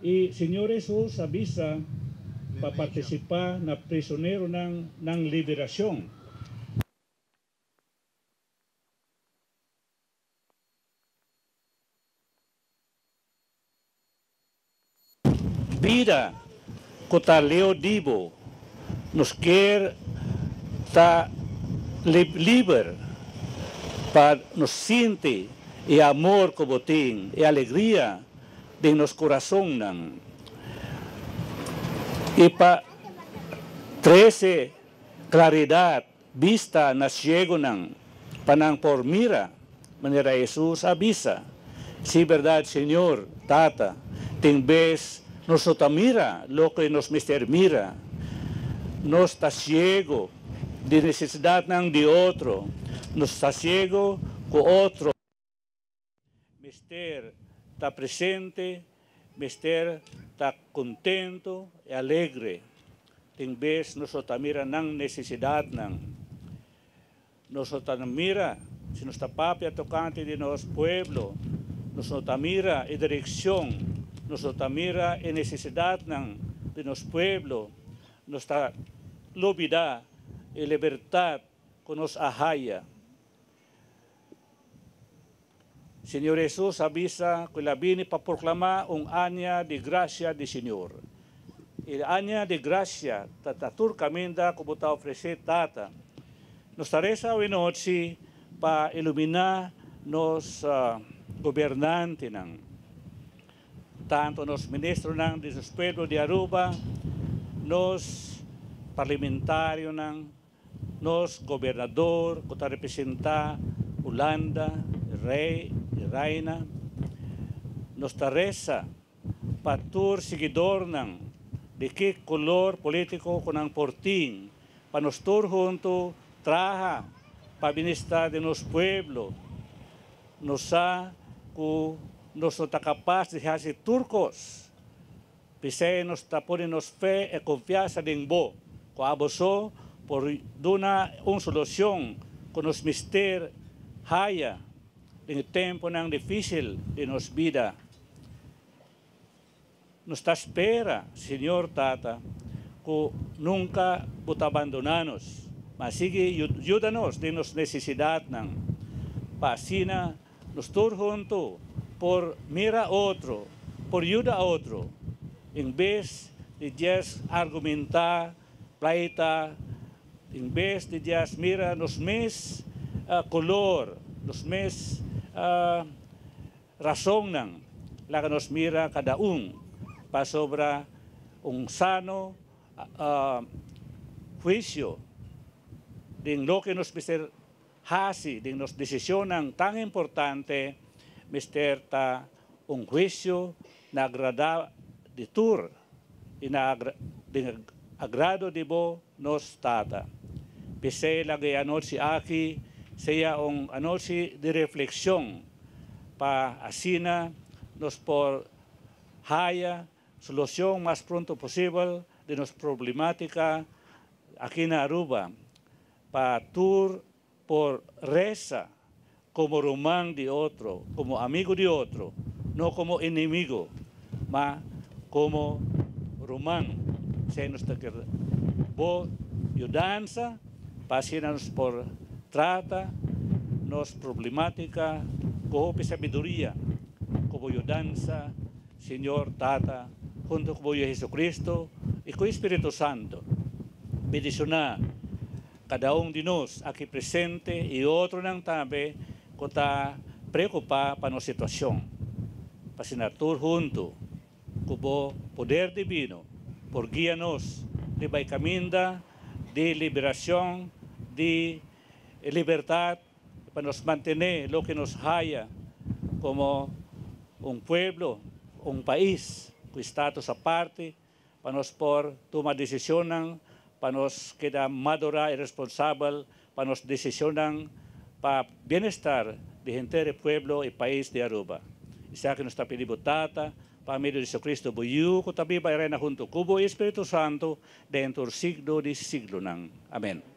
I Señor Hesus a bisa pa partisipá na prisoneronan nan liberashon. Bida ku ta leu di bo. Nos kier ta liber pa nos sinti e amor ku bo tin, e alegria den nos kurasonnan i pa trese klaridat bista na siegunan pa nan por mira, manera Hesus a bisa. Sí, berdad, Señor, Tata, tin bes nos no ta mira loke nos mester mira. Nos ta siegu di nesesidatnan di otro, nos ta siegu ku otro. Mester ta presente, mester ta contento y alegre. Tin bes nos no ta mira nan necesidadnan. Nos no ta mira si nos ta papia tocante di nos pueblo, nos no ta mira e direccion, nos no ta mira e necesidadnan di nos pueblo. Nos ta lubida e libertad cu nos a haya. Señor Hesus a bisa ku el a bini pa proklamá un aña di grasia di Señor. E aña di grasia ta ta tur kaminda ku bo ta ofresé Tata. Nos ta resa awenochi pa iluminá nos gobernantenan, tantu nos ministronan di nos pueblo di Aruba, nos parlimentarionan, Nos gobernador cu ta representa Hulanda, Rey y Reina, nos ta reza pa tur siguidornan di ki color politico cu nan por tin, pa nos tur hunto traha pa bienestar di nos pueblo. Nos sa cu nos no ta capaz di haci tur cos. P'esei nos ta pone nos fe e konfiansa den Bo, ku abo so por duna un solushon ku nos mester haya den e tempunan difísil di nos bida. Nos ta spera, Señor Tata, ku nunka Bo ta bandoná nos, ma sigui yuda nos den nos nesesidatnan, pa asina Nos tur huntu por mira otro, por yuda otro, en bes di djes argumentá, pleita, en bes di djes mira nos mes kolor, nos mes rasonnan, laga nos mira kada un pasobra un sano huisio den loke nos mester Hasi den nos decisionnan tan importante mester ta un huicio na agrada di tur y na den agrado di bo nos Tata. P'esey laga e anochi aki sea un anochi di reflexion pa asina nos por haya solucion mas pronto posibel di nos problematica aki na Aruba. Pa tur por resa como ruman di otro, como amigo di otro, no como enemigo, ma como ruman. Esei nos ta kere bo yudansa pa asina nos por trata nos problematica cu hopi sabiduria, cu bo yudansa, Señor Tata, hunto cu bo Yu Jesucristo y cu e Spiritu Santo. Bendiciona cada un di nos aki presente y otronan tambe cu ta preocupa pa nos situacion, pa asina tur hunto cu bo poder divino por guia nos riba e caminda di liberacion, di libertad, pa nos mantene loke nos haya como un pueblo, un pais cu status aparte, pa nos por tuma decisionnan, pa nos keda madura y responsabel pa nos decisionnan pa bienestar di henter e pueblo y pais di Aruba. Esaki nos ta pidi bo Tata, pa medio di Jesucristo bo Yu cu ta biba y reina hunto cu bo y Spiritu Santo den tur siglo di siglonan. Amen.